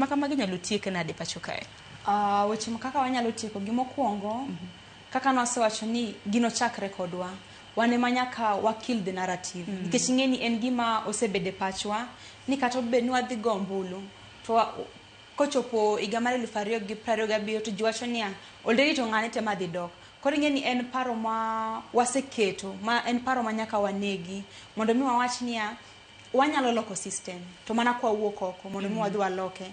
Makamagi inyalo tiek nade pacho kae? Weche kaka wanyalo tieko gi mokwongo, kaka nwasewacho ni gino chakre kodwa, wan ema nyaka wa kill the narrative. Nikech ing'e ni en gima osebedo e pachwa ni kata obed ni wadhi go ombulu to kochopo higa mar 2027 to ji wacho niya, already to ng'ane tema dhi dok. Koro ing'e ni en paro ma waseketo, ma en paro ma nyaka wanegi mondo mi wawach niya, wanyalo loko system to mana kwawuok oko mondo mi wadhi waloke.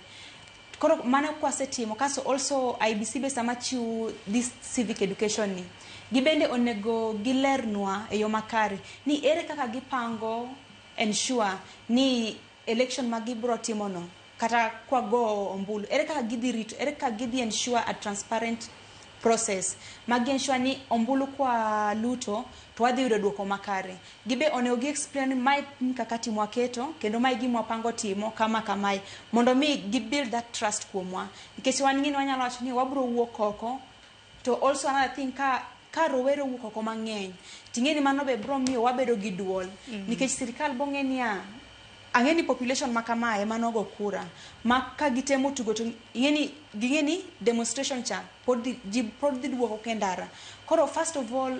Koro mano kwasetimo kasto also IEBC be sama chiwo this civic education ni, gibende onego gilernwa e yo makare ni ere kaka gipango ensure ni election ma gibro timo no, kata kwago ombulu, ere kaka gidhi rito, ere kaka gidhi ensure a transparent process ma gi ensure ni ombulu kwa luto to wadhi yudo duoko makare. Gibe onego gi explain ni mae mikakati mwaketo kendo mae gima wapango timo kama kamae mondo mi gi build that trust kuomwa, nikech wan ng'eni wanyalo wacho ni wabro wuok oko. To also another thing, ka rowere owuok oko mang'eny, ting'e ni mano be bro miyo wabedo gi duol, nikech sirikal bong'e niya, ang'e ni population ma kamae ema nogo kura ma ka gitemo tugo to ing'e ni ging'e ni demonstration cha pod dhi, ji pod dhi duoko e ndara. Koro first of all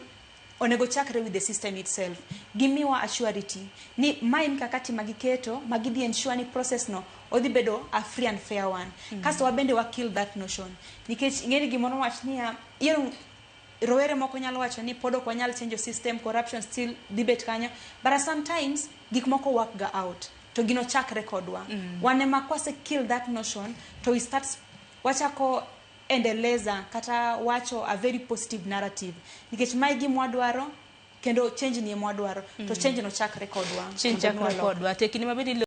onego chakre with the system itself, gimiwa assurity ni mae mikakati ma giketo ma gidhi ensure ni process no odhi bedo a free and fair one. Kasto wabende wa kill that notion, nikech ing'e ni gimoro wach niya, rowere moko nyalo wacho ni pod ok wanyal change system, corruption still dhi bet kanyo, but sometimes gik moko work ga out to gino chakre kodwa. Wan ema kwase kill that notion to we start wachako endeleza kata wacho a very positive narrative, nikech mae gima wadwaro kendo change ni ema wadwaro to change no chakre kodwa change mondo mi chakre walok. Kodwa te kinde mabende.